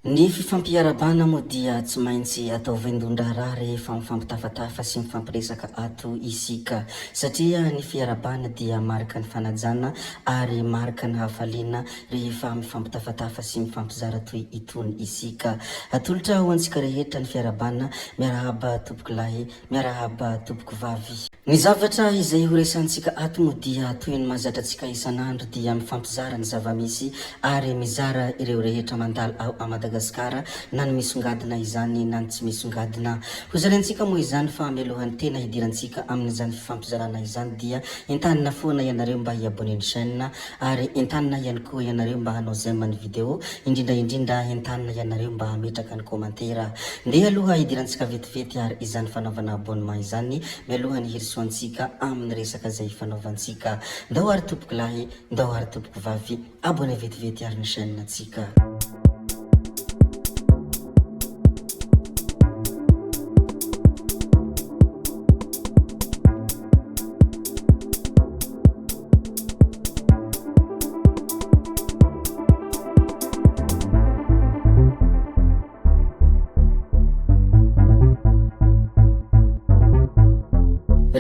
Ny fifampiarahabana moa dia tsy maintsy atao vaindohan-draharaha rehefa mifampitafatafa sy mifampiresaka ato isika. Satria ny fiarahabana dia marika ny fanajana ary marika ny hafaliana rehefa mifampitafatafa sy mifampizara toy itony isika. Atolotra ho antsika rehetra ny fiarahabana, miarahaba tompokolahy, miarahaba tompokovavy. Ny zavatra izay ho resahantsika ato moa dia toy ny mahazatra antsika isan'andro dia mifampizara ny zava-misy ary mizara ireo rehetra mandalo ao a Madagasikara na ny misongadina izany na ny tsy misongadina. Ho zaraintsika moa izany fa mialohan'ny tena hidirantsika amin'izany fifampizarana izany dia entanina foana ianareo mba hi-abonner ny chaîne ary entanina ihany koa ianareo mba hanao j'aime ny vidéo, indrindra indrindra entanina ianareo mba hametraka ny commentaire. Ndeha aloha hidirantsika vetivety ary izany fanaovana abonnement izany mialoha ny hirosoantsika amin'ny resaka izay hifanaovantsika. Ndao ary tompoko lahy, ndao ary tompoko vavy, abonner vetivety ary ny chaîne tsika.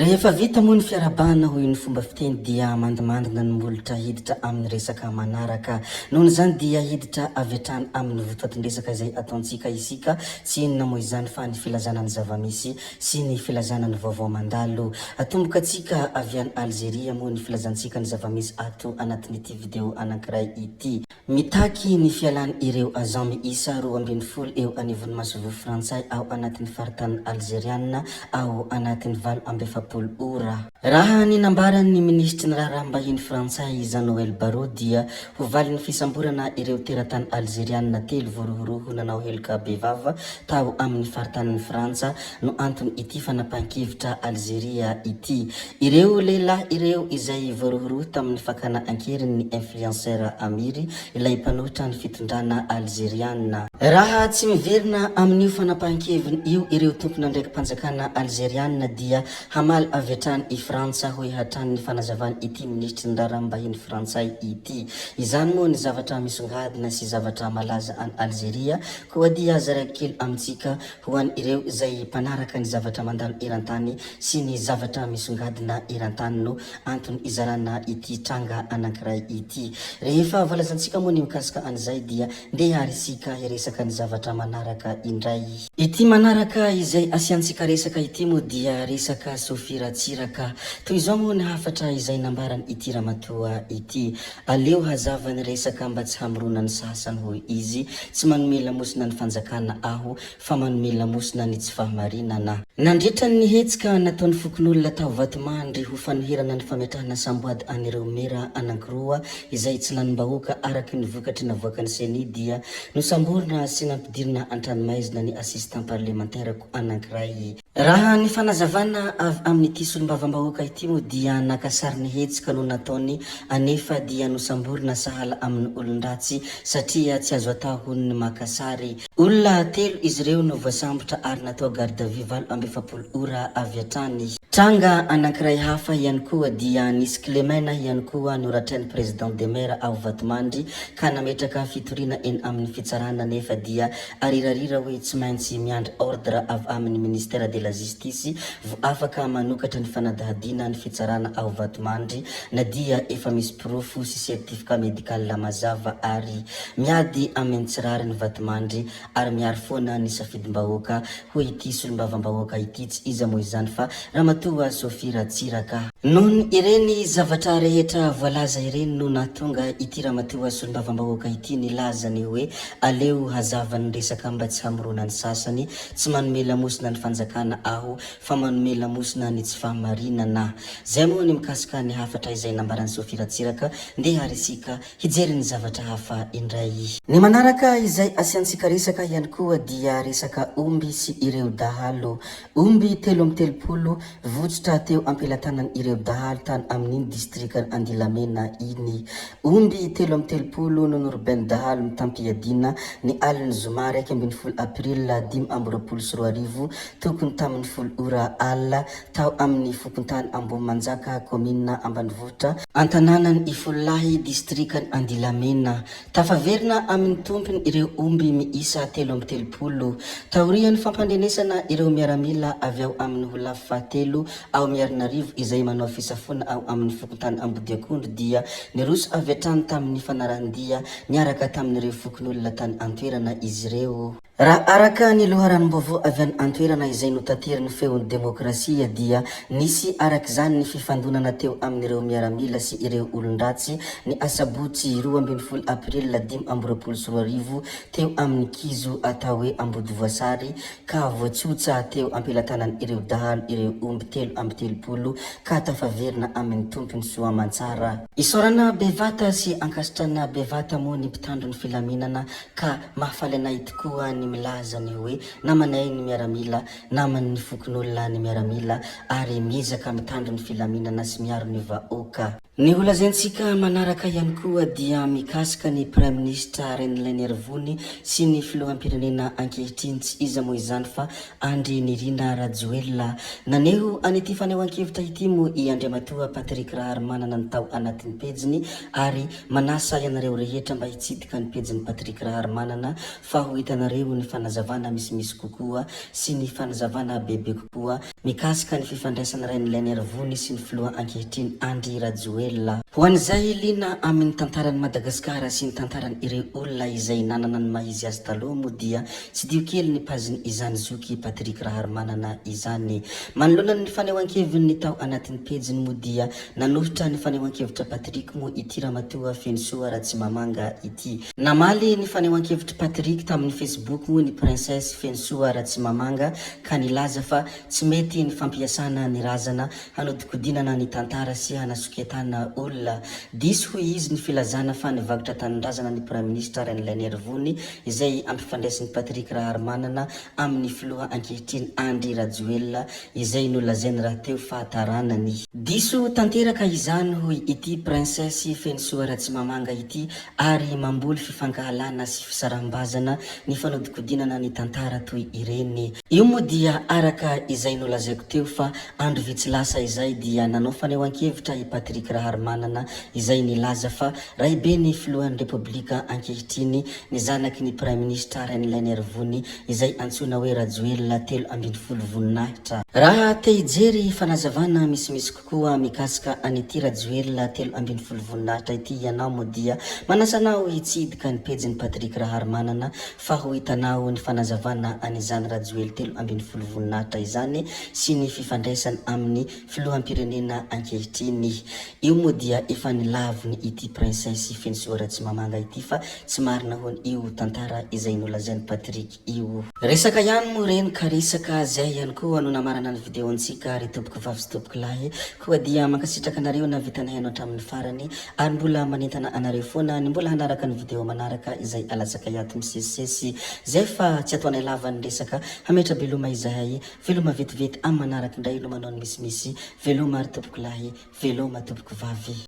Rehefa vita moa ny fiarahabana hoy ny fomba fiteny dia mandimandina ny molotra hiditra amin'ny resaka manaraka. Noho izany dia hiditra avy hatrany amin'ny votoatin-dresaka izay ataontsika isika, tsy inona moa izany fa ny filazana ny zava-misy sy ny filazana ny vaovao mandalo. Atomboka antsika avy any Alzeria moa ny filazantsika ny zava-misy ato anatin'ity video anankiray ity. Mitaky ny fialan' ireo agent miisa 12 eo anivon'ny masoivoho frantsay ao anatin'ny faritany alzeriana ao anatin'ny 48 ora. Raha ny nambaran'ny minisitry ny raharaham-bahiny frantsay Jean-Noël Barrot dia ho valin'ny fisamborana ireo teratany alzeriana telo voarohirohy nanao heloka bevava tao amin'ny faritanin'i Frantsa no antony ity fanapahan-kevitra Alzeria ity. Ireo lehilahy ireo izay voarohirohy tamin'ny fakana an-keriny ny influenceur Amiri, ilay mpanohitra ny fitondrana Alzeriana. Raha tsy miverina amin'io fanapahan-keviny io ireo tompon'andraiki-panjakana Alzeriana dia hamaly avy hatrany i Frantsa, hoy hatrany ny fanazavan'ity minisitry ny raharaham-bahiny frantsay ity. Izany moa ny zavatra misongadina sy zavatra malaza any Alzeria, koa dia zaraiko kely amintsika Ho an' ireo izay mpanaraka ny zavatra mandalo eran-tany sy ny zavatra misongadina eran-tany no antony izarana ity tranga anankiray ity. Rehefa voalazantsika moa ny mikasika an'izay dia ndeha ary isika hiresaka ny zavatra manaraka indray. Ity manaraka izay asiantsika resaka ity moa dia resaka Sophie Ratsiraka. Toy izao moa ny hafatra izay nambaran' ity ramatoa ity. Aleo hazava ny resaka mba tsy hamorona ny sasany hoy izy, tsy manome lamosina ny fanjakana aho fa manome lamosina ny tsy fahamarinana. Nandritra ny hetsika nataon'ny fokonolona tao Vatomandry ho fanoherana ny fametrahana samboady an'ireo mera anankiroa izay tsy lanim-bahoaka araka ny vokatry navoakan'ny Ceni dia nosamborina sy nampidirina an-tranomaizina ny assistant parlementaire anankiray. Raha ny fanazavana avy amin'ity solombavambahoaka ity moa dia naka sary ny hetsika no nataony anefa dia nosamborina sahala amin'ny olon-dratsy satria tsy azo atao hono ny maka sary. Olona telo izy ireo no voasambotra ary natao garde à vue 48 ora avy hatrany. Tranga anankiray hafa ihany koa dia nisy kilemaina ihany koa noratrain'ny président des maires ao Vatomandry ka nametraka fitoriana eny amin'ny fitsarana nefa dia Arirarira hoe tsy maintsy miandry ordre avy amin'ny ministère de la justice vo afaka manokatra ny fanadihadiana ny fitsarana ao Vatomandry na dia efa misy porofo sy certificat médical mazava ary. Miady amin'ny tsy rariny Vatomandry ary miaro foana ny safidim-bahoaka hoy ity solombavambahoaka ity tsy iza moa izany fa Ramatoa Sophie Ratsiraka. Noho ireny zavatra rehetra voalaza ireny no nahatonga ity ramatoa solombavambahoaka ity nilaza ny hoe aleo hazava ny resaka mba tsy hamorona ny sasany, tsy manome lamosina ny fanjakana aho fa manome lamosina ny tsy fahamarinana. Zay moa ny mikasika ny hafatra izay nambaran'i Sophie Ratsiraka, ndeha ary isika hijery ny zavatra hafa indray. Ny manaraka izay asiantsika resaka ihany koa dia resaka omby sy ireo dahalo. Omby 33 votsotra teo am-pelatanan' ireo dahalo tany amin'iny distrikan' Andilamena iny. Omby 33 no norobain'ny dahalo mitam-piadiana ny alin'ny zoma 11 aprila 2025 tokony tamin'ny folo ora alina tao. tao amin'ny fokontany Ambohimanjaka, kaominina ambanivohitra Antanànan' Ifololahy, distrikan' Andilamena. Tafaverina amin'ny tompony ireo omby miisa 33. Taorian'ny fampandrenesana ireo miaramila avy ao amin'ny holafy fahatelo ao Miarinarivo izay manao fisafoana ao amin'ny fokontany Ambodiakondro dia niroso avy hatrany tamin'ny fanarahan-dia niaraka tamin'ireo fokonolona tany an-toerana izy ireo. Raha araka ny loharanom-baovao avy any an-toerana izay notaterin'ny Feon'ny Demokrasia dia nisy araka izany ny fifandonana teo amin'ireo miaramila sy ireo olon-dratsy ny asabotsy 12 april 2025 teo amin'ny kizo atao hoe Ambodivoasary ka voatsotsa teo am-pelatanan'ireo dahalo ireo omby 33 ka tafaverina amin'ny tompony soa aman-tsara. Isaorana bevata sy ankasitrana bevata moa ny mpitandro ny filaminana ka mahafaly anay tokoa ny milaza ny hoe namanay ny miaramila, naman'ny fokonolona ny miaramila ary miezaka mitandro ny filaminana sy miaro ny vahoaka. Ny holazaintsika manaraka ihany koa dia mikasika ny Praiminisitra Rainilainarivony sy ny Filoham-pirenena ankehitriny tsy iza moa izany fa Andry Nirina Rajoelina. Naneho an'ity fanehoan-kevitra ity moa i Andriamatoa Patrick Raharimanana ny tao anatin'ny pejiny ary manasa ianareo rehetra mba hitsidika ny pejin'i Patrick Raharimanana fa ho hitanareo ny fanazavana misimisy kokoa sy ny fanazavana bebe kokoa Mikasika ny fifandraisan'i Rainilainarivony sy ny filoha ankehitriny Andry Rajoelina. Ho an'izay liana amin'ny tantaran'i Madagasikara sy ny tantaran'ireo olona izay nanana ny maha izy azy taloha moa dia tsidiho kely ny pajiny izany zoky Patrick Raharimanana izany. Manoloana ny fanehoan-keviny tao anatin'ny pejiny moa dia nanohitra ny fanehoan-kevitra Patrick moa ity ramatoa Fenosoa Ratsimamanga ity. Namaly ny fanehoan-kevitr'i Patrick tamin'ny Facebook moa ny Princesse Fenosoa Ratsimamanga ka nilaza fa tsy mety ny fampiasana ny razana hanodikodinana ny tantara sy hanasoketana olona. Diso hoy izy ny filazana fa nivarotra tanindrazana ny Praiminisitra Rainilainarivony izay ampifandraisin'i Patrick Raharimanana amin'ny filoha ankehitriny Andry Rajoelina izay nolazainy rahateo fa taranany. Diso tanteraka izany hoy ity Princesse Fenosoa Ratsimamanga ity ary mamboly fifankahalana sy fisaraham-bazana ny fanodikodinana ny tantara toy ireny. Io moa dia araka izay nolazaiko teo fa andro vitsy lasa izay dia nanao fanehoan-kevitra i Patrick Raharimanana izay nilaza fa raiben'ny filohan'ny Repoblika ankehitriny ny zanaky ny Praiminisitra Rainilainarivony izay antsoina hoe Rajoelina 13 voninahitra. Raha te hijery fanazavana misimisy Koa mikasika an'ity Rajoelina 13 voninahitra ity ianao moa dia manasa anao hitsidika ny pejin'i Patrick Raharimanana fa ho hitanao ny fanazavana an'izany Rajoely 13 voninahitra izany sy ny fifandraisany amin'ny filoham-pirenena ankehitriny. Io moa dia efa nilaviny ity Princesse Fenosoa Ratsimamanga ity fa tsy marina hono io tantara izay nolazain'i Patrick io. Resaka ihany moa ireny ka resaka zay ihany koa no namarana ny video ntsika ry tompoko vavy sy tompoko lahy koa dia mankasitraka anareo nahavita nihaino hatramin'ny farany ary mbola manentana anareo foana ny mbola hanaraka ny video manaraka izay alatsakay ato misesisesy zay fa tsy ataonay lava ny resaka hametra beloma izahay veloma vetivety amin'ny manaraka indray no manao ny misimisy veloma ry tompoko lahy veloma tompoko vavy.